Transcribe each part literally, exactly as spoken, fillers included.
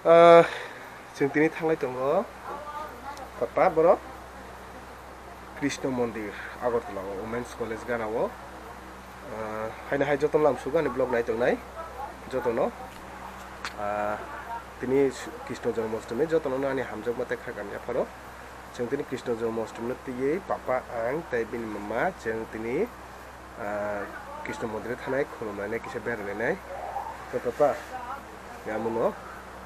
Ah, chwng tini thanglai tongo, papa, borok Krishna Mondir, Agartala o Women's College gana o. Ah, haino hai jotono lamsuk ani vlog nai tongnai jotono. Ah, tini su-, Krishna Janmashtami, jotono ani hamjakma tei kha kamya pharo. Chwng tini Krishna Janmashtami no twiwi papa, ang tei bini mama chwng tini ah, Krishna Mondir thanai, khulumlainai, kisa berainainai. To papa, yamuno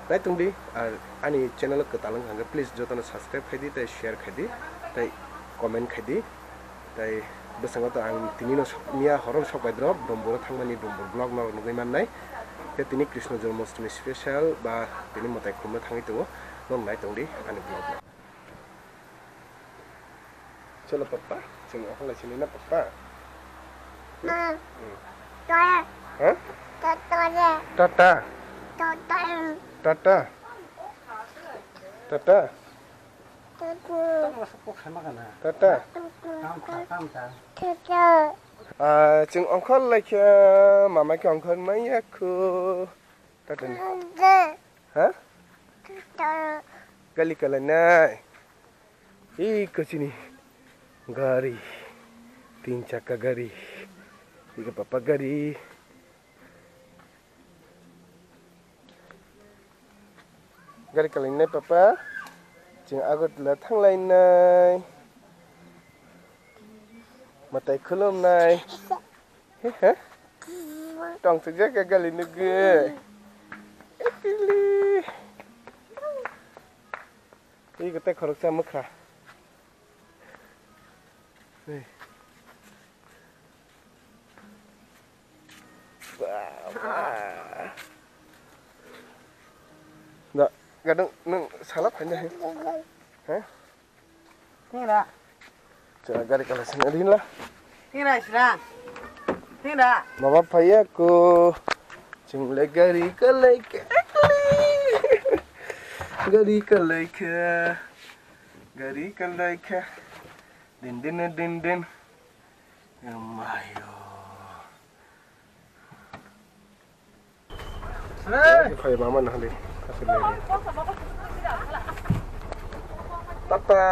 nai tongdi, ar ani channel kwtal wngkha hwnkhe please jotono subscribe khaidi, tei share khaidi, tei comment khaidi. Tei bwskango to ang tinino sok, miya horo sok bai drop, Domboro thangmani Dombor vlog norok nugwi mannai. Tei tini Krishna Janmashtami special ba tini mwtai khulumna thangwi tongo, norok nai tongdi ani vlog no. Chalo papa, chwng okhorlai sini na papa. Ma. Hmm. Tata. Ha? Tata. Tata. Tata. Tata. Tata. Tata. Tata. Ah, chwng okhorlai khe mama khe okhor maya khu. Tata ni. Tata. Ha? Tata. Gali kalai nai. Ih, kachini gari, tin chakka gari, ih, papa gari. Gari kalainai papa, chwng Agartala thanglainai, mwtai khulumnai. He, he? Tong swijak ya gali nugwi. Epili. Ih, tei khoroksa mwkha. Ih. Ba, ba. Da, gadang nang salap hanya he. He? Tira. Chwla gari kala sini rin la. Tira sira. Tira. Mama phaiya ko. Chwng le gari kalai kha. Gari kalai kha. Gari kalai kha. Din din din din. Amayo. Hey! Phai mama na hali. Kasih lagi. Tata.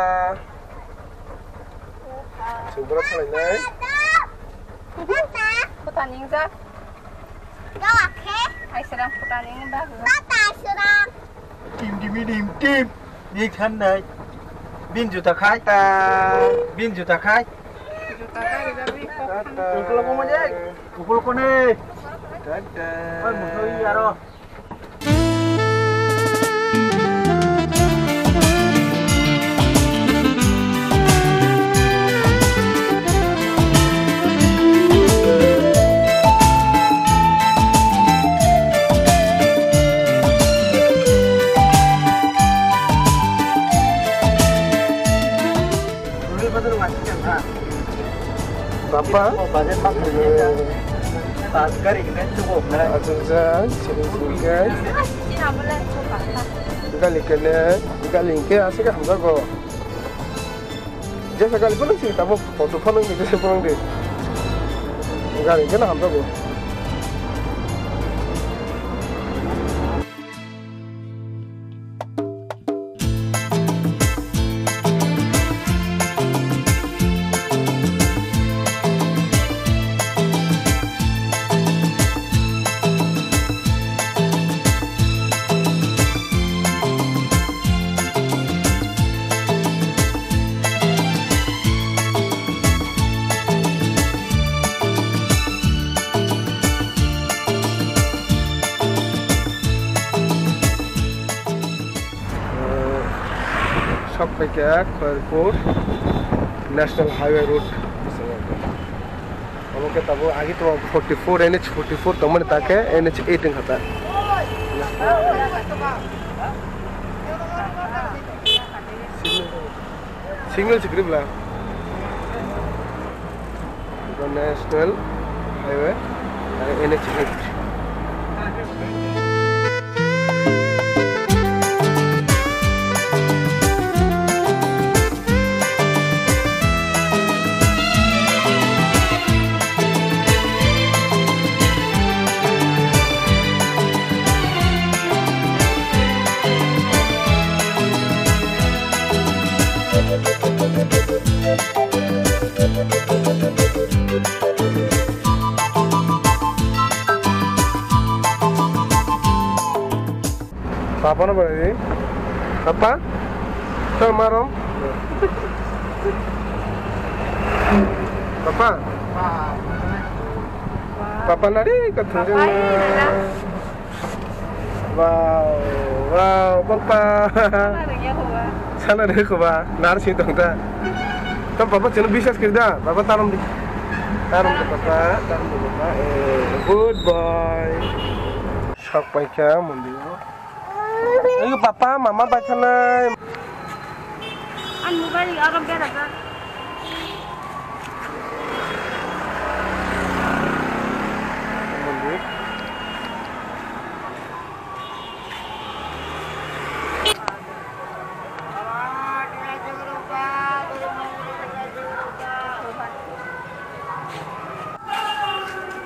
Sing berat kali, Nay. Puta ningjak. Hai serang puta ning ba. Tata serang. Tim tim tim tim. Ni khan nai. Bin juta khai. Tata. Bin juta khai. Juta khai, juta khai. Tata. Ukul ko mo jai. Ukul ko ne. Tata. Oi, muthoi aro. Papa? Achukjak, sini sini guys. Gali kene, gali ke asa ke hamjago. Jesa gali pun sini tabo photo phone ni jesa pun di. Gali kene hamjago. Sok phaikha Khairpur National Highway Road. Omo khe tabuk agi tongo forty four, N H forty four tongmani ta khe N H eight wngkha ta. Signal se kwrwi bwla. National Highway aro N H eight. Papa no bari. Papa? Sir marom? Papa? Papa nari ka thunjang na. Wow, wow, papa. Sana de kuba, nar si tong ta. Tam papa chino bisas kiri da, papa tarom di. Tarom de papa, tarom de papa. Eh, good boy. Sok paikha mundi. Ayo papa, mama bai thanai. An mobile aro berajak.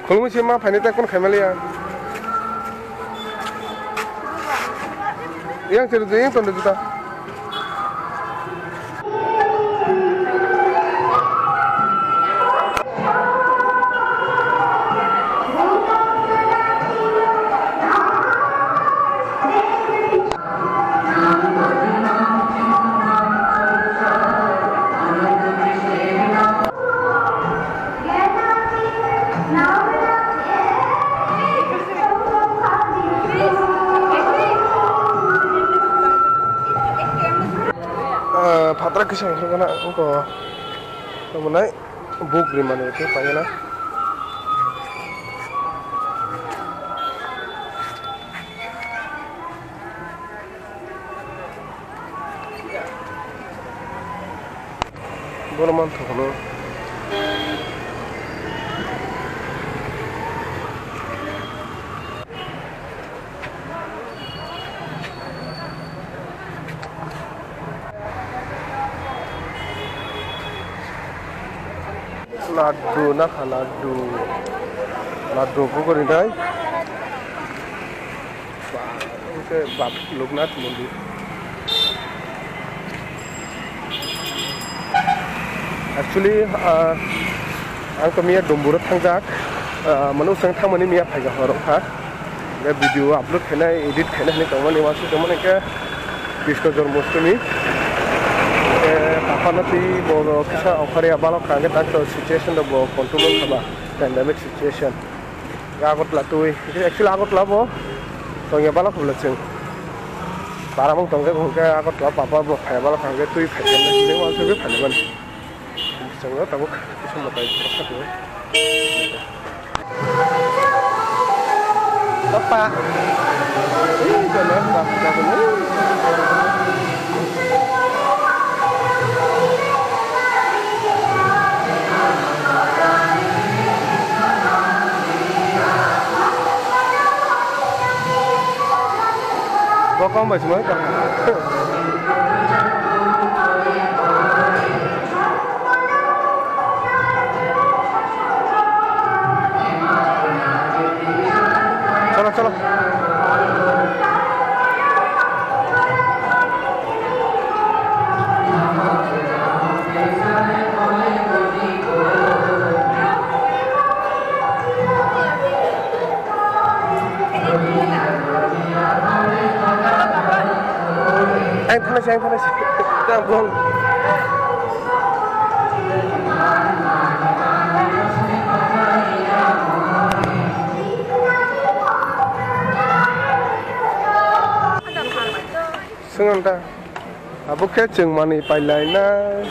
Khulumui se ma phainai ta kun khaimaliya. Yang sir yang tonde juta. Ah, phatar kisa wngkha na wngkha. Tamo nai buk rimani khe paina. Bono manthogo no. Laddu nakha laddu. Laddu bukuri dai. Ba, hwnkhe Bab-, Loknath mondir. Actually, ah, ang to miya Domburo thangjak, ah, mano swng thangmani miya phaiga horo kha. Hwnkhe video upload khainai, edit khainai hinwi tongmani, uansuk tongmani hwnkhe Krishna Jormostami. Hwnkhe papa no twi bo kisa ongkhorya balok kha, hwnkhe tak to situation rok bo control wngkha ba, pandemic situation. Agartala twi, actually Agartala bo tongya bala khobla chwng. Baramung tongkhe hwnkhe Agartala papa bo phaiya bala kha hwnkhe twi phaikhe hwnkhe uansugwi phainai mani. Chwngno tabuk kisa mwtai khakhe. Papa. Ih, jono, papa, papa, papa. Bo kong bai simo tong. Cholo, cholo. Ang thana si, ang thana si. Tang bol. Swngo ta. Abo khe chwng manwi pailainai.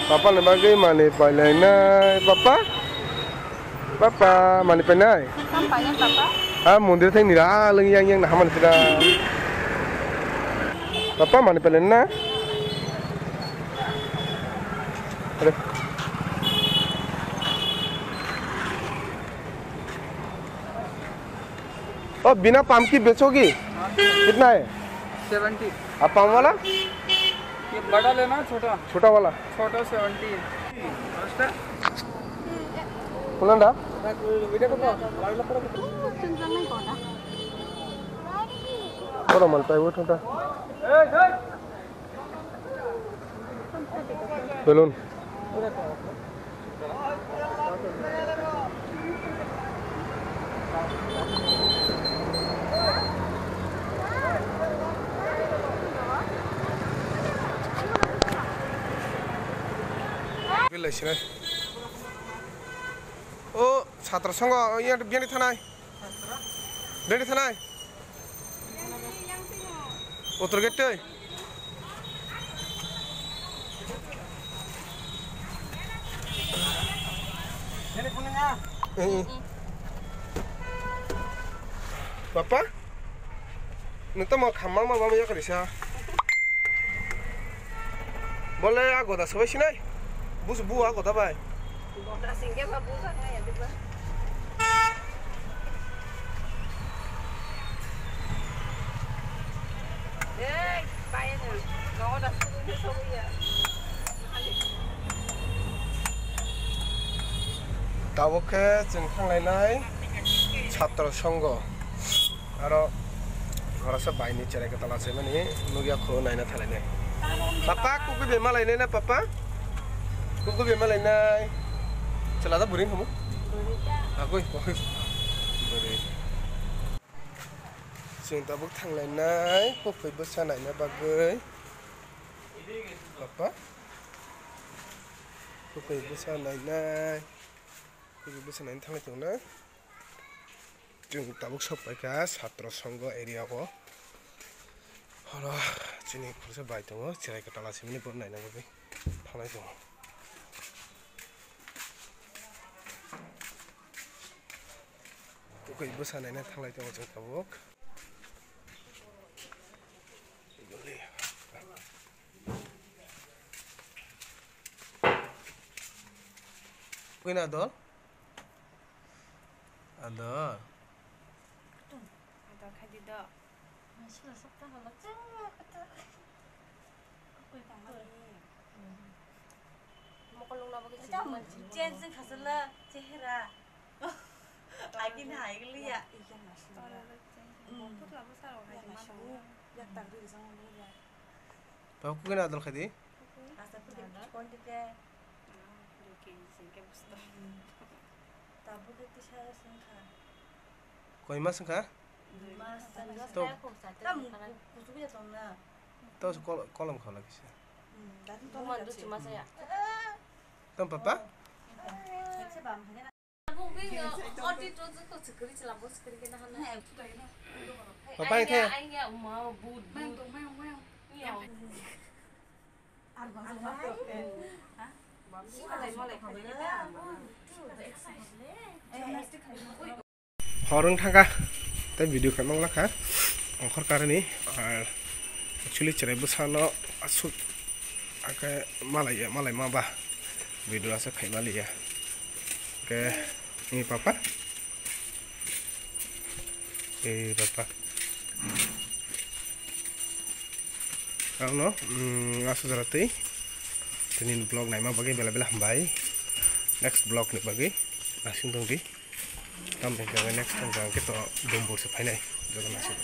Papa ni bagwi manwi pailainai. Papa? Papa, manwi painai? Kam painai, Papa? Ah, mondir thang nira, ah, lwng yang yang naha manwi sida. Papa, manwi painai na? Are. Oh, बिना पंप की बेचोगी? कितना है? सेवेंटी। और पंप वाला? ये बड़ा लेना, छोटा? छोटा वाला। छोटा seventy. Kunanda? Oro man pai bo thangta. Balloon. Sinai. O chhatro songho, o yang biyani thanai. Biyani thanai. Uttor gate tei. Eh, eh. Papa? Nwng tamo khamma ma bam yakarisa. Bole a goda sobai sinai. Bus bu a goda bai. Goda singke ba bus a kaya diba. Ei, bai na. Goda singke sobai ya. Tabuk khe chwng thanglainai chhatro songho. Aro khoroksa baini cherai kwtal achaimani nukya kho naina thanglainai. Papa, kukui bai malainai na, papa? Kukui bai malainai. Chwla da bwrwi hwnwi? Agoi, agoi. Bwrwi. Chwng tabuk thanglainai, kukui bwsa naina bagwi. Papa? Kukui bwsa nainai. Kukui bwsa naina thanglai tongo na? Chwng tabuk sok paikha Satro Songho area o. Horo chini khoroksa bai tongo, cherai kwtal asimani bono naina bagwi thanglai tongo. Kukui bwsa naina thanglai tongo chwng tabuk. Kukui na dol? Adol. Adol khai di do. Masih masuk dah kalau cewek kata. Kukui tangani. Mokol nung nabo khe chini. Change khasala chehra. Agini hai liya. Iya masih. Tole change. Hmm. Bongkot labo saro hai masih. Yak tak ri jang liya. Tau kukui na adol khai di. Asa putih putih konti te. Tabuk itu saya sengkha. Koi mas wngkha? Dui mas. To. Tam kuchuk ya tong na. To kol-, kolom khala kisa. Hmm, dan tong. Buman du chuma saya. Tam papa? Papa, hai the. Hor wng thangkha tei video khaimang lakha ongkhor karani, ar actually cherai bwsano aswk akhe malai malai ma ba video aswk khaima liya. Khe ni papa, e papa. Ano, mm, aso jora twi. Tini vlog naima bagwi bela bela hambai. Next vlog ni bagwi asing tong di. Tam tong khe next tong khe to Dumbur se phainai. Joto nasing.